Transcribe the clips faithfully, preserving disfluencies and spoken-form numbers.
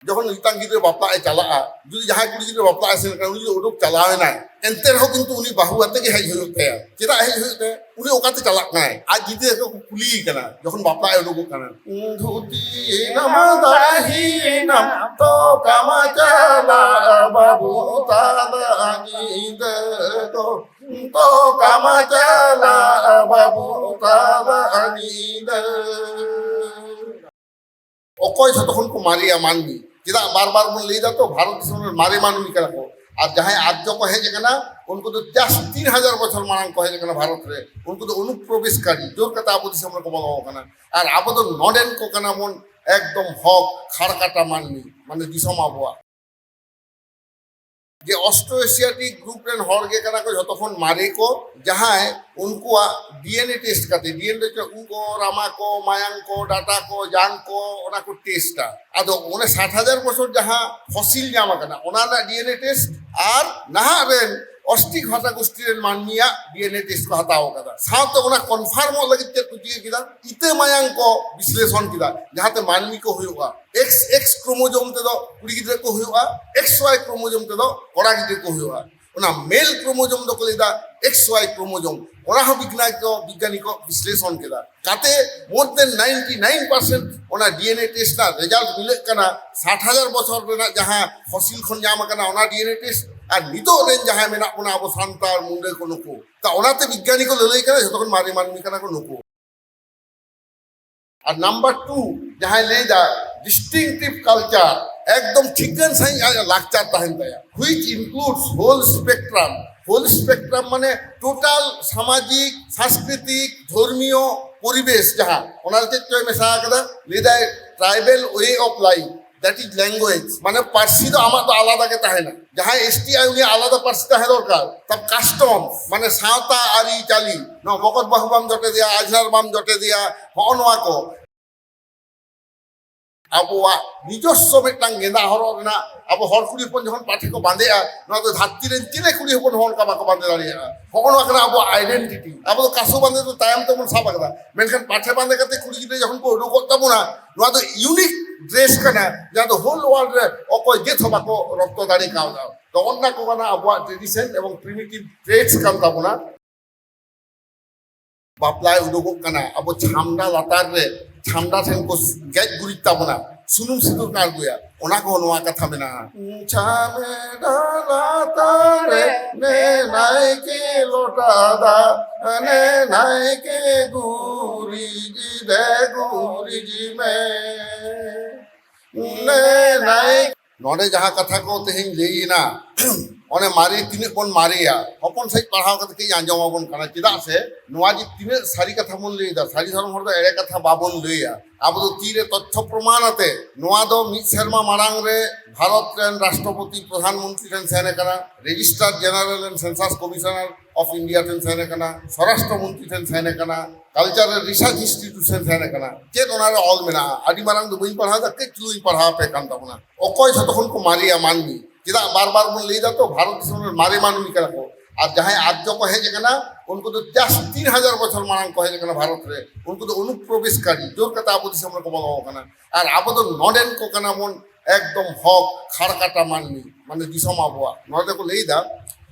ᱡᱚᱠᱷᱚᱱ ᱢᱤᱫᱴᱟᱝ ᱜᱤᱫᱽᱨᱟᱹ ᱵᱟᱯᱞᱟᱜ ᱮ ᱪᱟᱞᱟᱜᱼᱟ, ᱡᱩᱫᱤ ᱡᱟᱦᱟᱸᱭ ᱠᱩᱲᱤ ᱜᱤᱫᱽᱨᱟᱹ ᱵᱟᱯᱞᱟᱜ ᱮ ᱥᱮᱱ ᱠᱟᱱᱟ, ᱩᱱᱤ ᱡᱩᱫᱤ ᱩᱰᱩᱠ ᱪᱟᱞᱟᱣ ᱮᱱᱟᱭ, ᱮᱱᱛᱮ ᱨᱮᱦᱚᱸ ᱠᱤᱱᱛᱩ ᱩᱱᱤ ᱵᱟᱹᱦᱩ ᱟᱛᱮ ᱜᱮ ᱦᱮᱡ ᱦᱩᱭᱩᱜ ᱛᱟᱭᱟ᱾ ᱪᱮᱫᱟᱜ ᱦᱮᱡ ᱦᱩᱭᱩᱜ ᱛᱟᱭᱟ? ᱩᱱᱤ ᱚᱠᱟᱛᱮ ᱪᱟᱞᱟᱜ ᱠᱟᱱᱟᱭ? ᱟᱡ ᱜᱤᱫᱽᱨᱟᱹ ᱠᱚ ᱠᱩᱞᱤᱭᱮ ᱠᱟᱱᱟ ᱡᱚᱠᱷᱚᱱ ᱵᱟᱯᱞᱟᱜ ᱮ ᱩᱰᱩᱠᱚᱜ ᱠᱟᱱᱟ, ᱫᱷᱩᱛᱤᱭᱮᱱᱟᱢ ᱫᱟᱹᱦᱤᱭᱮᱱᱟᱢ ᱛᱚ ᱠᱟᱢᱟ ᱪᱟᱞᱟᱜ ᱵᱟᱹᱵᱩ ᱛᱟᱞᱟ ᱧᱤᱫᱟᱹ ᱫᱚ, ᱛᱚ ᱠᱟᱢᱟ ᱪᱟᱞᱟᱜ ᱵᱟᱹᱵᱩ ᱛᱟᱞᱟ ᱧᱤᱫᱟᱹ᱾ ᱚᱠᱚᱭ ᱡᱷᱚᱛᱚ ᱠᱷᱚᱱ ᱠᱚ ᱢᱟᱨᱮᱭᱟ ᱢᱟᱹᱱᱢᱤ? ᱪᱮᱫᱟᱜ ᱵᱟᱨ ᱵᱟᱨ ᱵᱚᱱ ᱞᱟᱹᱭ ᱫᱟ? ᱛᱚ, ᱵᱷᱟᱨᱚᱛ ᱫᱤᱥᱚᱢ ᱨᱮ ᱢᱟᱨᱮ ᱢᱟᱹᱱᱢᱤ ᱠᱟᱱᱟ ᱠᱚ᱾ ᱟᱨ ᱡᱟᱦᱟᱸᱭ ᱟᱨᱡᱚ ᱠᱚ ᱦᱮᱡ ᱟᱠᱟᱱᱟ, ᱩᱱᱠᱩ ᱫᱚ just ᱛᱤᱱ ᱦᱟᱡᱟᱨ ᱵᱚᱪᱷᱚᱨ ᱢᱟᱲᱟᱝ ᱠᱚ ᱦᱮᱡ ᱟᱠᱟᱱᱟ ᱵᱷᱟᱨᱚᱛ ᱨᱮ᱾ ᱩᱱᱠᱩ ᱫᱚ ᱚᱱᱩᱯᱨᱚᱵᱮᱥᱠᱟᱨᱤ, ᱡᱳᱨ ᱠᱟᱛᱮ ᱟᱵᱚ ᱫᱤᱥᱚᱢ ᱨᱮᱠᱚ ᱵᱚᱞᱚ ᱟᱠᱟᱱᱟ᱾ ᱟᱨ ᱟᱵᱚ ᱫᱚ ᱱᱚᱰᱮᱱ ᱠᱚ ᱠᱟᱱᱟ ᱵᱚᱱ, ᱮᱠᱫᱚᱢ ᱦᱚᱠ ᱠᱷᱟᱲᱠᱟᱴᱟ ᱢᱟᱹᱱᱢᱤ, ᱢᱟᱱᱮ ᱫᱤᱥᱚᱢ ᱟᱵᱚᱣᱟᱜ᱾ ᱡᱮ Austro-Asiatic group ᱨᱮᱱ ᱦᱚᱲ ᱜᱮ ᱠᱟᱱᱟ ᱠᱚ ᱡᱷᱚᱛᱚ ᱠᱷᱚᱱ ᱢᱟᱨᱮ ᱠᱚ, ᱡᱟᱦᱟᱸᱭ ᱩᱱᱠᱩᱣᱟᱜ ᱰᱤ ᱮᱱ ᱮ test ᱠᱟᱛᱮ, ᱰᱤ ᱮᱱ ᱮ ᱪᱮᱫ, ᱩᱵ ᱠᱚ, ᱨᱟᱢᱟ ᱠᱚ, ᱢᱟᱭᱟᱝ ᱠᱚ, ᱰᱟᱴᱟ ᱠᱚ, ᱡᱟᱝ ᱠᱚ, ᱚᱱᱟ ᱠᱚ test ᱟ᱾ ᱟᱫᱚ ᱚᱱᱮ ᱥᱟᱴ ᱦᱟᱡᱟᱨ ᱵᱚᱪᱷᱚᱨ ᱡᱟᱦᱟᱸ fossil ᱧᱟᱢ ᱟᱠᱟᱱᱟ, ᱚᱱᱟ ᱨᱮᱱᱟᱜ ᱰᱤ ᱮᱱ ᱮ test ᱟᱨ ᱱᱟᱦᱟᱜ ᱨᱮᱱ ᱚᱥᱴᱤᱠ ᱵᱷᱟᱥᱟ ᱜᱳᱥᱴᱤ ᱨᱮᱱ ᱢᱟᱹᱱᱢᱤᱭᱟᱜ ᱰᱤ ᱮᱱ ᱮ test ᱠᱚ ᱦᱟᱛᱟᱣ ᱟᱠᱟᱫᱟ᱾ ᱥᱟᱶᱛᱮ ᱚᱱᱟ confirm ᱚᱜ ᱞᱟᱹᱜᱤᱫ ᱪᱮᱫ ᱠᱚ ᱪᱤᱠᱟᱹ ᱠᱮᱫᱟ? ᱤᱛᱟᱹ ᱢᱟᱭᱟᱝ ᱠᱚ ᱵᱤᱥᱞᱮᱥᱚᱱ ᱠᱮᱫᱟ, ᱡᱟᱦᱟᱸᱛᱮ ᱢᱟᱹᱱᱢᱤ ᱠᱚ ᱦᱩᱭᱩᱜᱼᱟ᱾ X X chromosome ᱛᱮᱫᱚ ᱠᱩᱲᱤ ᱜᱤᱫᱽᱨᱟᱹ ᱠᱚ ᱦᱩᱭᱩᱜᱼᱟ, X Y chromosome ᱛᱮᱫᱚ ᱠᱚᱲᱟ ᱜᱤᱫᱽᱨᱟᱹ ᱠᱚ ᱦᱩᱭᱩᱜᱼᱟ᱾ ᱚᱱᱟ male chromosome ᱫᱚᱠᱚ ᱞᱟᱹᱭᱫᱟ X Y chromosome᱾ ᱚᱱᱟ ᱦᱚᱸ ᱵᱤᱜᱽᱱᱟᱱᱤ ᱠᱚ, ᱵᱤᱜᱽᱜᱟᱱᱤ ᱠᱚ ᱵᱤᱥᱞᱮᱥᱚᱱ ᱠᱮᱫᱟ᱾ ᱠᱟᱛᱮ more than ninety nine percent ᱚᱱᱟ ᱰᱤ ᱮᱱ ᱮ test ᱨᱮᱱᱟᱜ result ᱢᱤᱞᱟᱹᱜ ᱠᱟᱱᱟ᱾ ᱥᱟᱴ ᱦᱟᱡᱟᱨ ᱵᱚᱪᱷᱚᱨ ᱨᱮᱱᱟᱜ ᱡᱟᱦᱟᱸ fossil ᱠᱷᱚᱱ ᱧᱟᱢ ᱟᱠᱟᱱᱟ, ᱚᱱᱟ ᱰᱤ ᱮᱱ ᱮ test, ᱟᱨ ᱱᱤᱛᱚᱜ ᱨᱮᱱ ᱡᱟᱦᱟᱸᱭ ᱢᱮᱱᱟᱜ ᱵᱚᱱᱟ ᱟᱵᱚ ᱥᱟᱱᱛᱟᱲ ᱢᱩᱱᱰᱟᱹ ᱠᱚ, ᱱᱩᱠᱩ᱾ ᱛᱟ ᱚᱱᱟᱛᱮ ᱵᱤᱜᱽᱜᱟᱱᱤ ᱠᱚ ᱞᱟᱹᱞᱟᱹᱭ ᱠᱟᱱᱟ, ᱡᱷᱚᱛᱚ ᱠᱷᱚᱱ ᱢᱟᱨᱮ ᱢᱟᱹᱱᱢᱤ ᱠᱟᱱᱟ ᱠᱚ ᱱᱩᱠᱩ᱾ ᱟᱨ number two, ᱡᱟᱦᱟᱸᱭ ᱞᱟᱹᱭᱫᱟ distinctive culture, ᱮᱠᱫᱚᱢ ᱴᱷᱤᱠᱟᱹᱱ ᱥᱟᱺᱦᱤᱡ ᱟᱭᱟᱜ ᱞᱟᱠᱪᱟᱨ ᱛᱟᱦᱮᱱ ᱛᱟᱭᱟ, which includes whole spectrum᱾ Whole spectrum ᱢᱟᱱᱮ total ᱥᱟᱢᱟᱡᱤᱠ, ᱥᱟᱝᱥᱠᱨᱤᱛᱤᱠ, ᱫᱷᱚᱨᱢᱤᱭᱚ ᱯᱚᱨᱤᱵᱮᱥ ᱡᱟᱦᱟᱸ, ᱚᱱᱟ ᱨᱮ ᱪᱮᱫ ᱪᱚᱭ ᱢᱮᱥᱟ ᱟᱠᱟᱫᱟ? ᱞᱟᱹᱭᱫᱟᱭ tribal way of life, that is language, ᱢᱟᱱᱮ ᱯᱟᱹᱨᱥᱤ ᱫᱚ ᱟᱢᱟᱜ ᱫᱚ ᱟᱞᱟᱫᱟ ᱜᱮ ᱛᱟᱦᱮᱱᱟ᱾ ᱡᱟᱦᱟᱸᱭ ᱮᱥ ᱴᱤ ᱟᱭ, ᱩᱱᱤᱭᱟᱜ ᱟᱞᱟᱫᱟ ᱯᱟᱹᱨᱥᱤ ᱛᱟᱦᱮᱸ ᱫᱚᱨᱠᱟᱨ᱾ ᱛᱟᱨ custom, ᱢᱟᱱᱮ ᱥᱟᱶᱛᱟ ᱟᱹᱨᱤᱪᱟᱹᱞᱤ, ᱱᱚᱣᱟ ᱵᱚᱠᱚᱛ ᱵᱟᱹᱦᱩ ᱵᱟᱢ ᱡᱚᱴᱮᱫᱮᱭᱟ, ᱟᱡᱷᱱᱟᱨ ᱵᱟᱢ ᱡᱚᱴᱮᱫᱮᱭᱟ, ᱦᱚᱸᱜᱼᱚ ᱱᱚᱣᱟ ᱠᱚ᱾ ᱟᱵᱚᱣᱟᱜ ᱱᱤᱡᱚᱥᱥᱚ ᱢᱤᱫᱴᱟᱝ ᱜᱮᱸᱫᱟᱜ ᱦᱚᱨᱚᱜ ᱨᱮᱱᱟᱜ, ᱟᱵᱚ ᱦᱚᱲ ᱠᱩᱲᱤ ᱦᱚᱯᱚᱱ ᱡᱚᱠᱷᱚᱱ ᱯᱟᱴᱷᱮ ᱠᱚ ᱵᱟᱸᱫᱮᱜᱼᱟ, ᱱᱚᱣᱟ ᱫᱚ ᱫᱷᱟᱹᱨᱛᱤ ᱨᱮᱱ ᱪᱤᱞᱤ ᱠᱩᱲᱤ ᱦᱚᱯᱚᱱ ᱦᱚᱸ ᱚᱱᱠᱟ ᱵᱟᱠᱚ ᱵᱟᱸᱫᱮ ᱫᱟᱲᱮᱭᱟᱜᱼᱟ᱾ ᱦᱚᱸᱜᱼᱚ ᱱᱚᱣᱟ ᱠᱟᱱᱟ ᱟᱵᱚᱣᱟᱜ ᱟᱭᱰᱮᱱᱴᱤᱴᱤ᱾ ᱟᱵᱚ ᱫᱚ ᱠᱟᱥᱩ ᱵᱟᱸᱫᱮ ᱫᱚ ᱛᱟᱭᱚᱢ ᱛᱮᱵᱚᱱ ᱥᱟᱵ ᱟᱠᱟᱫᱟ, ᱢᱮᱱᱠᱷᱟᱱ ᱯᱟᱴᱷᱮ ᱵᱟᱸᱫᱮ ᱠᱟᱛᱮ ᱠᱩᱲᱤ ᱜᱤᱫᱽᱨᱟᱹ ᱡᱚᱠᱷᱚᱱ ᱠᱚ ᱩᱰᱩᱠᱚᱜ ᱛᱟᱵᱚᱱᱟ, ᱱᱚᱣᱟ ᱫᱚ ᱤᱭᱩᱱᱤᱠ ᱰᱨᱮᱥ ᱠᱟᱱᱟ, ᱡᱟᱦᱟᱸ ᱫᱚ ᱦᱳᱞ ᱣᱟᱨᱞᱰ ᱨᱮ ᱚᱠᱚᱭ ᱡᱟᱹᱛ ᱦᱚᱸ ᱵᱟᱠᱚ ᱨᱚᱯᱛᱚ ᱫᱟᱲᱮ ᱠᱟᱣᱫᱟ᱾ ᱛᱚ ᱚᱱᱟ ᱠᱚ ᱠᱟᱱᱟ ᱟᱵᱚᱣᱟᱜ ᱴᱨᱮᱰᱤᱥᱚᱱ ᱮᱵᱚᱝ ᱯᱨᱤᱢᱤᱴᱤᱵᱷ ᱴᱨᱮᱰᱥ ᱠᱟᱱ ᱛᱟᱵᱚᱱᱟ᱾ ᱵᱟᱯᱞᱟᱭ ᱩᱰᱩᱠᱚᱜ ᱠᱟᱱᱟ, ᱟᱵᱚ ᱪᱷᱟᱢᱰᱟ ᱞᱟᱛᱟᱨ ᱨᱮ, ᱪᱷᱟᱢᱰᱟ ᱴᱷᱮᱱ ᱠᱚ ᱜᱮᱡ ᱜᱩᱨᱤᱡ ᱛᱟᱵᱚᱱᱟ, ᱥᱩᱱᱩᱢ ᱥᱤᱸᱫᱩᱨ ᱠᱚ ᱟᱬᱜᱚᱭᱟ, ᱚᱱᱟ ᱠᱚᱦᱚᱸ ᱱᱚᱣᱟ ᱠᱟᱛᱷᱟ ᱢᱮᱱᱟᱜᱼᱟ᱾ ᱪᱷᱟᱢᱰᱟ ᱞᱟᱛᱟᱨ ᱨᱮ ᱱᱮ ᱱᱟᱭᱠᱮ ᱞᱚᱴᱟ ᱫᱟᱜ, ᱱᱮ ᱱᱟᱭᱠᱮ ᱜᱩᱨᱤᱡ ᱫᱮ ᱜᱩᱨᱤᱡ ᱢᱮ, ᱱᱮ ᱱᱟᱭᱠᱮ ᱱᱚᱰᱮ ᱡᱟᱦᱟᱸ ᱠᱟᱛᱷᱟ ᱠᱚ ᱛᱮᱦᱮᱧ ᱞᱟᱹᱭ ᱮᱱᱟ, ᱚᱱᱮ ᱢᱟᱨᱮ ᱛᱤᱱᱟᱹᱜ ᱵᱚᱱ ᱢᱟᱨᱮᱭᱟ, ᱦᱚᱯᱚᱱ ᱥᱟᱺᱦᱤᱡ ᱯᱟᱲᱦᱟᱣ ᱠᱟᱛᱮ ᱠᱟᱹᱡ ᱟᱸᱡᱚᱢ ᱟᱵᱚᱱ ᱠᱟᱱᱟ᱾ ᱪᱮᱫᱟᱜ ᱥᱮ ᱱᱚᱣᱟ ᱡᱮ ᱛᱤᱱᱟᱹᱜ ᱥᱟᱹᱨᱤ ᱠᱟᱛᱷᱟ ᱵᱚᱱ ᱞᱟᱹᱭ ᱮᱫᱟ, ᱥᱟᱹᱨᱤ ᱫᱷᱚᱨᱚᱢ ᱦᱚᱲ ᱫᱚ ᱮᱲᱮ ᱠᱟᱛᱷᱟ ᱵᱟᱵᱚᱱ ᱞᱟᱹᱭᱟ᱾ ᱟᱵᱚ ᱫᱚ ᱛᱤᱨᱮ ᱛᱚᱛᱛᱷᱚ ᱯᱨᱚᱢᱟᱱ ᱟᱛᱮ ᱱᱚᱣᱟ ᱫᱚ ᱢᱤᱫ ᱥᱮᱨᱢᱟ ᱢᱟᱲᱟᱝ ᱨᱮ ᱵᱷᱟᱨᱚᱛ ᱨᱮᱱ ᱨᱟᱥᱴᱨᱚᱯᱚᱛᱤ, ᱯᱨᱚᱫᱷᱟᱱ ᱢᱚᱱᱛᱨᱤ ᱴᱷᱮᱱ ᱥᱮᱱ ᱟᱠᱟᱱᱟ, Registrar General and Census Commissioner of India ᱴᱷᱮᱱ ᱥᱮᱱ ᱟᱠᱟᱱᱟ, ᱥᱚᱨᱟᱥᱴᱨᱚ ᱢᱚᱱᱛᱨᱤ ᱴᱷᱮᱱ ᱥᱮᱱ ᱟᱠᱟᱱᱟ, Cultural Research Institute ᱥᱮᱱ ᱥᱮᱱ ᱟᱠᱟᱱᱟ᱾ ᱪᱮᱫ ᱚᱱᱟᱨᱮ ᱚᱞ ᱢᱮᱱᱟᱜᱼᱟ? ᱟᱹᱰᱤ ᱢᱟᱨᱟᱝ ᱫᱚ ᱵᱟᱹᱧ ᱯᱟᱲᱦᱟᱣ ᱮᱫᱟ, ᱠᱟᱹᱡ ᱪᱩᱞᱩᱝ ᱤᱧ ᱯᱟᱲᱦᱟᱣ ᱟᱯᱮ ᱠᱟᱱ ᱛᱟᱵᱚᱱᱟ᱾ ᱚᱠᱚᱭ ᱡᱷᱚᱛᱚ ᱠᱷᱚᱱ ᱠᱚ ᱢᱟᱨᱮᱭᱟ ᱢᱟᱹᱱᱢᱤ? ᱪᱮᱫᱟᱜ ᱵᱟᱨ ᱵᱟᱨ ᱵᱚᱱ ᱞᱟᱹᱭ ᱮᱫᱟ ᱛᱚ, ᱵᱷᱟᱨᱚᱛ ᱫᱤᱥᱚᱢ ᱨᱮ ᱢᱟᱨᱮ ᱢᱟᱹᱱᱢᱤ ᱠᱟᱱᱟ ᱠᱚ᱾ ᱟᱨ ᱡᱟᱦᱟᱸᱭ ᱟᱨᱡᱚ ᱠᱚ ᱦᱮᱡ ᱟᱠᱟᱱᱟ, ᱩᱱᱠᱩ ᱫᱚ just ᱛᱤᱱ ᱦᱟᱡᱟᱨ ᱵᱚᱪᱷᱚᱨ ᱢᱟᱲᱟᱝ ᱠᱚ ᱦᱮᱡ ᱟᱠᱟᱱᱟ ᱵᱷᱟᱨᱚᱛ ᱨᱮ᱾ ᱩᱱᱠᱩ ᱫᱚ ᱚᱱᱩᱯᱨᱚᱵᱮᱥᱠᱟᱨᱤ, ᱡᱳᱨ ᱠᱟᱛᱮ ᱟᱵᱚ ᱫᱤᱥᱚᱢ ᱨᱮᱠᱚ ᱵᱚᱞᱚ ᱟᱠᱟᱱᱟ᱾ ᱟᱨ ᱟᱵᱚ ᱫᱚ ᱱᱚᱰᱮᱱ ᱠᱚ ᱠᱟᱱᱟ ᱵᱚᱱ, ᱮᱠᱫᱚᱢ ᱦᱚᱠ ᱠᱷᱟᱲᱠᱟᱴᱟ ᱢᱟᱹᱱᱢᱤ, ᱢᱟᱱᱮ ᱫᱤᱥᱚᱢ ᱟᱵᱚᱣᱟᱜ᱾ ᱱᱚᱰᱮ ᱠᱚ ᱞᱟᱹᱭ ᱮᱫᱟ,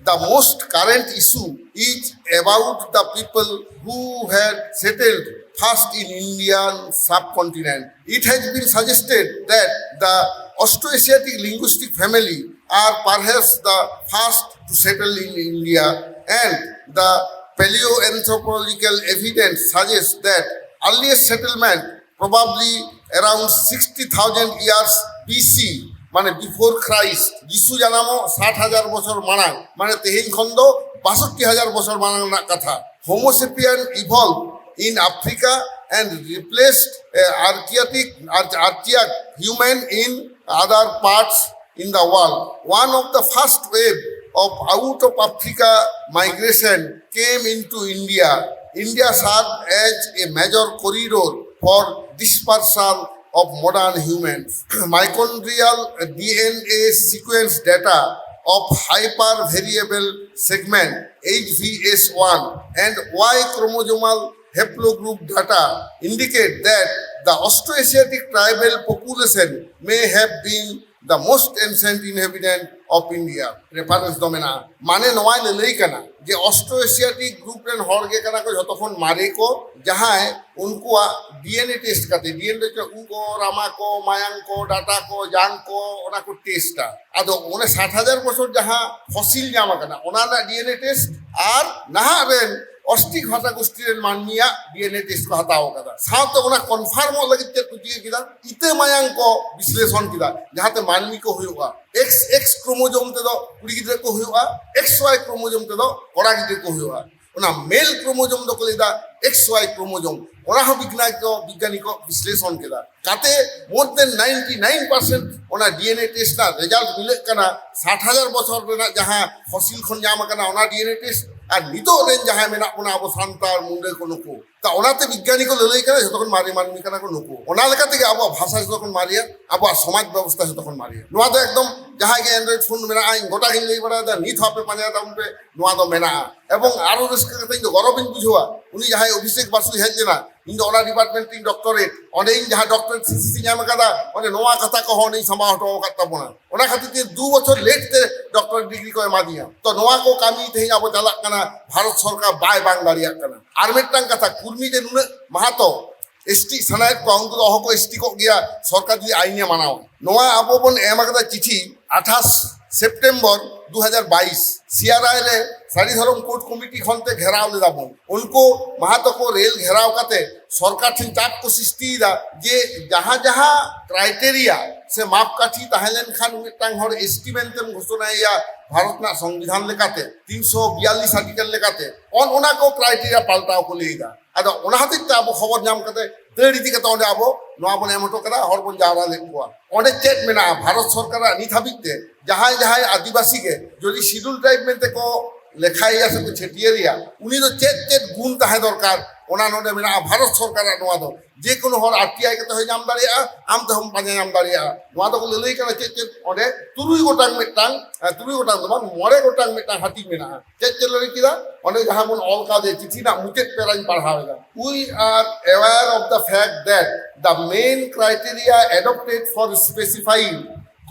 the most current issue is about the people who had settled first in Indian subcontinent. It has been suggested that the Austroasiatic linguistic family are perhaps the first to settle in India, and the paleoanthropological evidence suggests that earliest settlement probably around sixty thousand years B C, ᱢᱟᱱᱮ before Christ, ᱡᱤᱥᱩ ᱡᱟᱱᱟᱢᱚᱜ ᱥᱟᱴ ᱦᱟᱡᱟᱨ ᱵᱚᱪᱷᱚᱨ ᱢᱟᱲᱟᱝ, ᱢᱟᱱᱮ ᱛᱮᱦᱮᱧ ᱠᱷᱚᱱ ᱫᱚ ᱵᱟᱥᱚᱴᱴᱤ ᱦᱟᱡᱟᱨ ᱵᱚᱪᱷᱚᱨ ᱢᱟᱲᱟᱝ ᱨᱮᱱᱟᱜ ᱠᱟᱛᱷᱟ᱾ Homo sapien evolved in Africa and replaced a Archaeatic, Arch-, Archaean human in other parts in the world. One of the first wave of out of Africa migration came into India. India served as a major corridor for dispersal of modern humans. Mitochondrial D N A sequence data of hypervariable segment H V S one and Y chromosomal haplogroup data indicate that the Austroasiatic tribal population may have been the most ancient inhabitant of India. Reference ᱫᱚ ᱢᱮᱱᱟᱜᱼᱟ᱾ ᱢᱟᱱᱮ ᱱᱚᱣᱟᱭ ᱞᱟᱹᱞᱟᱹᱭ ᱠᱟᱱᱟ ᱡᱮ Austroasiatic group ᱨᱮᱱ ᱦᱚᱲ ᱜᱮ ᱠᱟᱱᱟ ᱠᱚ ᱡᱷᱚᱛᱚ ᱠᱷᱚᱱ ᱢᱟᱨᱮ ᱠᱚ, ᱡᱟᱦᱟᱸᱭ ᱩᱱᱠᱩᱣᱟᱜ D N A test ᱠᱟᱛᱮ, D N A ᱛᱮ ᱩᱵ ᱠᱚ, ᱨᱟᱢᱟ ᱠᱚ, ᱢᱟᱭᱟᱝ ᱠᱚ, ᱰᱟᱴᱟ ᱠᱚ, ᱡᱟᱝ ᱠᱚ, ᱚᱱᱟ ᱠᱚ ᱴᱮᱥᱴᱟ᱾ ᱟᱫᱚ ᱚᱱᱮ ᱥᱟᱴ ᱦᱟᱡᱟᱨ ᱵᱚᱪᱷᱚᱨ ᱡᱟᱦᱟᱸ ᱯᱷᱚᱥᱤᱞ ᱧᱟᱢ ᱟᱠᱟᱱᱟ, ᱚᱱᱟ ᱨᱮᱱᱟᱜ D N A test ᱟᱨ ᱱᱟᱦᱟᱜ ᱨᱮᱱ ᱚᱥᱴᱤ ᱵᱷᱟᱥᱟ ᱜᱳᱥᱴᱤ ᱨᱮᱱ ᱢᱟᱹᱱᱢᱤᱭᱟᱜ D N A test ᱠᱚ ᱦᱟᱛᱟᱣ ᱟᱠᱟᱫᱟ᱾ ᱥᱟᱶᱛᱮ ᱚᱱᱟ ᱠᱚᱱᱯᱷᱟᱨᱢᱚᱜ ᱞᱟᱹᱜᱤᱫ ᱪᱮᱫ ᱠᱚ ᱪᱤᱠᱟᱹ ᱠᱮᱫᱟ? ᱤᱛᱟᱹ ᱢᱟᱭᱟᱝ ᱠᱚ ᱵᱤᱥᱞᱮᱥᱚᱱ ᱠᱮᱫᱟ, ᱡᱟᱦᱟᱸᱛᱮ ᱢᱟᱹᱱᱢᱤ ᱠᱚ ᱦᱩᱭᱩᱜᱼᱟ᱾ X X ᱠᱨᱳᱢᱳᱡᱳᱢ ᱛᱮᱫᱚ ᱠᱩᱲᱤ ᱜᱤᱫᱽᱨᱟᱹ ᱠᱚ ᱦᱩᱭᱩᱜᱼᱟ, X Y ᱠᱨᱳᱢᱳᱡᱳᱢ ᱛᱮᱫᱚ ᱠᱚᱲᱟ ᱜᱤᱫᱽᱨᱟᱹ ᱠᱚ ᱦᱩᱭᱩᱜᱼᱟ᱾ ᱚᱱᱟ ᱢᱮᱞ ᱠᱨᱳᱢᱳᱡᱳᱢ ᱫᱚᱠᱚ ᱞᱟᱹᱭᱫᱟ X Y ᱠᱨᱳᱢᱳᱡᱳᱢ᱾ ᱚᱱᱟ ᱦᱚᱸ ᱵᱤᱜᱽᱱᱟᱱᱤ ᱠᱚ, ᱵᱤᱜᱽᱜᱟᱱᱤ ᱠᱚ ᱵᱤᱥᱞᱮᱥᱚᱱ ᱠᱮᱫᱟ᱾ ᱠᱟᱛᱮ more than ninety nine percent ᱚᱱᱟ D N A test ᱨᱮᱱᱟᱜ result ᱢᱤᱞᱟᱹᱜ ᱠᱟᱱᱟ᱾ ᱥᱟᱴ ᱦᱟᱡᱟᱨ ᱵᱚᱪᱷᱚᱨ ᱨᱮᱱᱟᱜ ᱡᱟᱦᱟᱸ ᱯᱷᱚᱥᱤᱞ ᱠᱷᱚᱱ ᱧᱟᱢ ᱟᱠᱟᱱᱟ ᱚᱱᱟ D N A test ᱟᱨ ᱱᱤᱛᱚᱜ ᱨᱮᱱ ᱡᱟᱦᱟᱸᱭ ᱢᱮᱱᱟᱜ ᱵᱚᱱᱟ ᱟᱵᱚ ᱥᱟᱱᱛᱟᱲ, ᱢᱩᱱᱰᱟᱹ ᱠᱚ, ᱱᱩᱠᱩ᱾ ᱛᱟ ᱚᱱᱟᱛᱮ ᱵᱤᱜᱽᱜᱟᱱᱤ ᱠᱚ ᱞᱟᱹᱞᱟᱹᱭ ᱠᱟᱱᱟ ᱡᱷᱚᱛᱚ ᱠᱷᱚᱱ ᱢᱟᱨᱮ ᱢᱟᱹᱱᱢᱤ ᱠᱟᱱᱟ ᱠᱚ ᱱᱩᱠᱩ᱾ ᱚᱱᱟ ᱞᱮᱠᱟ ᱛᱮᱜᱮ ᱟᱵᱚᱣᱟᱜ ᱵᱷᱟᱥᱟ ᱡᱷᱚᱛᱚ ᱠᱷᱚᱱ ᱢᱟᱨᱮᱭᱟ, ᱟᱵᱚᱣᱟᱜ ᱥᱚᱢᱟᱡᱽ ᱵᱮᱵᱚᱥᱛᱷᱟ ᱡᱷᱚᱛᱚ ᱠᱷᱚᱱ ᱢᱟᱨᱮᱭᱟ᱾ ᱱᱚᱣᱟ ᱫᱚ ᱮᱠᱫᱚᱢ ᱡᱟᱦᱟᱸᱭ ᱜᱮ Android phone ᱢᱮᱱᱟᱜᱼᱟ, ᱤᱧ ᱜᱚᱴᱟ ᱜᱤᱧ ᱞᱟᱹᱭ ᱵᱟᱲᱟᱭᱮᱫᱟ, ᱱᱤᱛ ᱦᱚᱸ ᱟᱯᱮ ᱯᱟᱸᱡᱟᱭ ᱛᱟᱵᱚᱱ ᱯᱮ, ᱱᱚᱣᱟ ᱫᱚ ᱢᱮᱱᱟᱜᱼᱟ᱾ ᱮᱵᱚᱝ ᱟᱨᱚ ᱨᱟᱹᱥᱠᱟᱹ ᱠᱟᱛᱮ ᱤᱧ ᱫᱚ ᱜᱚᱨᱚᱵᱤᱧ ᱵᱩᱡᱷᱟᱹᱣᱟ, ᱩᱱᱤ ᱡᱟᱦᱟᱸᱭ ᱚᱵᱷᱤᱥᱮᱠ ᱵᱟᱥᱩᱭ ᱦᱮᱡ ᱞᱮᱱᱟ, ᱤᱧ ᱫᱚ ᱚᱱᱟ department ᱨᱤᱧ doctorate, ᱚᱸᱰᱮ ᱤᱧ ᱡᱟᱦᱟᱸ doctorate thesis ᱤᱧ ᱧᱟᱢ ᱟᱠᱟᱫᱟ, ᱚᱸᱰᱮ ᱱᱚᱣᱟ ᱠᱟᱛᱷᱟ ᱠᱚᱦᱚᱸ ᱚᱸᱰᱮᱧ ᱥᱟᱢᱵᱟᱣ ᱦᱚᱴᱚ ᱟᱠᱟᱫ ᱛᱟᱵᱚᱱᱟ᱾ ᱚᱱᱟ ᱠᱷᱟᱹᱛᱤᱨ ᱛᱮ ᱫᱩ ᱵᱚᱪᱷᱚᱨ late ᱛᱮ doctorate degree ᱠᱚ ᱮᱢᱟ ᱫᱤᱧᱟ᱾ ᱛᱚ ᱱᱚᱣᱟ ᱠᱚ ᱠᱟᱹᱢᱤ ᱛᱮᱦᱮᱧ ᱟᱵᱚ ᱪᱟᱞᱟᱜ ᱠᱟᱱᱟ, ᱵᱷᱟᱨᱚᱛ ᱥᱚᱨᱠᱟᱨ ᱵᱟᱭ ᱵᱟᱝ ᱫᱟᱲᱮᱭᱟᱜ ᱠᱟᱱᱟ᱾ ᱟᱨ ᱢᱤᱫᱴᱟᱝ ᱠᱟᱛᱷᱟ, ᱠᱩᱨᱢᱤ ᱡᱮ ᱱᱩᱱᱟᱹᱜ ᱢᱟᱦᱟᱛᱚ S T ᱥᱟᱱᱟᱭᱮᱫ ᱠᱚᱣᱟ, ᱩᱱᱠᱩ ᱫᱚ ᱚᱦᱚ ᱠᱚ S T ᱠᱚᱜ ᱜᱮᱭᱟ, ᱥᱚᱨᱠᱟᱨ ᱡᱩᱫᱤ ᱟᱭᱤᱱᱮ ᱢᱟᱱᱟᱣᱟ᱾ ᱱᱚᱣᱟ ᱟᱵᱚ ᱵᱚᱱ ᱮᱢ ᱟᱠᱟᱫᱟ ᱪᱤᱴᱷᱤ ᱟᱴᱷᱟᱥ ᱥᱮᱯᱴᱮᱢᱵᱚᱨ ᱫᱩ ᱦᱟᱡᱟᱨ ᱵᱟᱭᱤᱥ, C R I ᱨᱮ ᱥᱟᱹᱨᱤ ᱫᱷᱚᱨᱚᱢ ᱠᱳᱰ ᱠᱚᱢᱤᱴᱤ ᱠᱷᱚᱱ ᱛᱮ ᱜᱷᱮᱨᱟᱣ ᱞᱮᱫᱟ ᱵᱚᱱ᱾ ᱩᱱᱠᱩ ᱢᱟᱦᱟᱛᱚ ᱠᱚ ᱨᱮᱞ ᱜᱷᱮᱨᱟᱣ ᱠᱟᱛᱮ ᱥᱚᱨᱠᱟᱨ ᱴᱷᱮᱱ ᱪᱟᱯ ᱠᱚ ᱥᱨᱤᱥᱴᱤᱭᱮᱫᱟ ᱡᱮ ᱡᱟᱦᱟᱸ ᱡᱟᱦᱟᱸ criteria ᱥᱮ ᱢᱟᱯᱠᱟᱴᱷᱤ ᱛᱟᱦᱮᱸ ᱞᱮᱱᱠᱷᱟᱱ ᱢᱤᱫᱴᱟᱝ ᱦᱚᱲ S T ᱢᱮᱱᱛᱮᱢ ᱜᱷᱳᱥᱚᱱᱟᱭᱮᱭᱟ ᱵᱷᱟᱨᱚᱛ ᱨᱮᱱᱟᱜ ᱥᱚᱝᱵᱤᱫᱷᱟᱱ ᱞᱮᱠᱟᱛᱮ, ᱛᱤᱱᱥᱚ ᱵᱤᱭᱟᱞᱞᱤᱥ article ᱞᱮᱠᱟᱛᱮ, ᱚᱱ ᱚᱱᱟ ᱠᱚ criteria ᱯᱟᱞᱴᱟᱣ ᱠᱚ ᱞᱟᱹᱭ ᱮᱫᱟ᱾ ᱟᱫᱚ ᱚᱱᱟ ᱦᱚᱛᱮᱡ ᱛᱮ ᱟᱵᱚ ᱠᱷᱚᱵᱚᱨ ᱧᱟᱢ ᱠᱟᱛᱮ ᱫᱟᱹᱲ ᱤᱫᱤ ᱠᱟᱛᱮ ᱚᱸᱰᱮ ᱟᱵᱚ ᱱᱚᱣᱟ ᱵᱚᱱ ᱮᱢ ᱦᱚᱴᱚ ᱠᱟᱫᱟ, ᱦᱚᱲ ᱵᱚᱱ ᱡᱟᱣᱨᱟ ᱞᱮᱫ ᱠᱚᱣᱟ᱾ ᱚᱸᱰᱮ ᱪᱮᱫ ᱢᱮᱱᱟᱜᱼᱟ? ᱵᱷᱟᱨᱚᱛ ᱥᱚᱨᱠᱟᱨᱟᱜ ᱱᱤᱛ ᱦᱟᱹᱵᱤᱡ ᱛᱮ ᱡᱟᱦᱟᱸᱭ ᱡᱟᱦᱟᱸᱭ ᱟᱹᱫᱤᱵᱟᱹᱥᱤ ᱜᱮ ᱡᱩᱫᱤ schedule tribe ᱢᱮᱱᱛᱮ ᱠᱚ ᱞᱮᱠᱷᱟᱭᱮᱭᱟ ᱥᱮ ᱠᱚ ᱪᱷᱟᱹᱴᱭᱟᱹᱨᱮᱭᱟ, ᱩᱱᱤ ᱫᱚ ᱪᱮᱫ ᱪᱮᱫ ᱜᱩᱱ ᱛᱟᱦᱮᱸ ᱫᱚᱨᱠᱟᱨ, ᱚᱱᱟ ᱱᱚᱰᱮ ᱢᱮᱱᱟᱜᱼᱟ ᱵᱷᱟᱨᱚᱛ ᱥᱚᱨᱠᱟᱨᱟᱜ ᱱᱚᱣᱟ ᱫᱚ᱾ ᱡᱮ ᱠᱳᱱᱳ ᱦᱚᱲ ᱟᱨ ᱴᱤ ᱟᱭ ᱠᱟᱛᱮ ᱦᱚᱸᱭ ᱧᱟᱢ ᱫᱟᱲᱮᱭᱟᱜᱼᱟ, ᱟᱢ ᱛᱮᱦᱚᱸᱢ ᱯᱟᱸᱡᱟ ᱧᱟᱢ ᱫᱟᱲᱮᱭᱟᱜᱼᱟ᱾ ᱱᱚᱣᱟ ᱫᱚᱠᱚ ᱞᱟᱹᱞᱟᱹᱭ ᱠᱟᱱᱟ ᱪᱮᱫ ᱪᱮᱫ ᱚᱸᱰᱮ ᱛᱩᱨᱩᱭ ᱜᱚᱴᱟᱝ ᱢᱤᱫᱴᱟᱝ, ᱮ, ᱛᱩᱨᱩᱭ ᱜᱚᱴᱟᱝ ᱫᱚ ᱵᱟᱝ, ᱢᱚᱬᱮ ᱜᱚᱴᱟᱝ ᱢᱤᱫᱴᱟᱝ ᱦᱟᱹᱴᱤᱧ ᱢᱮᱱᱟᱜᱼᱟ᱾ ᱪᱮᱫ ᱪᱮᱫ ᱞᱟᱹᱭ ᱠᱮᱫᱟ? ᱚᱸᱰᱮ ᱡᱟᱦᱟᱸ ᱵᱚᱱ ᱚᱞ ᱠᱟᱣᱫᱮ ᱪᱤᱴᱷᱤ ᱨᱮᱱᱟᱜ ᱢᱩᱪᱟᱹᱫ ᱯᱮᱨᱟᱧ ᱯᱟᱲᱦᱟᱣ ᱮᱫᱟ, "We are aware of the fact that the main criteria adopted for specifying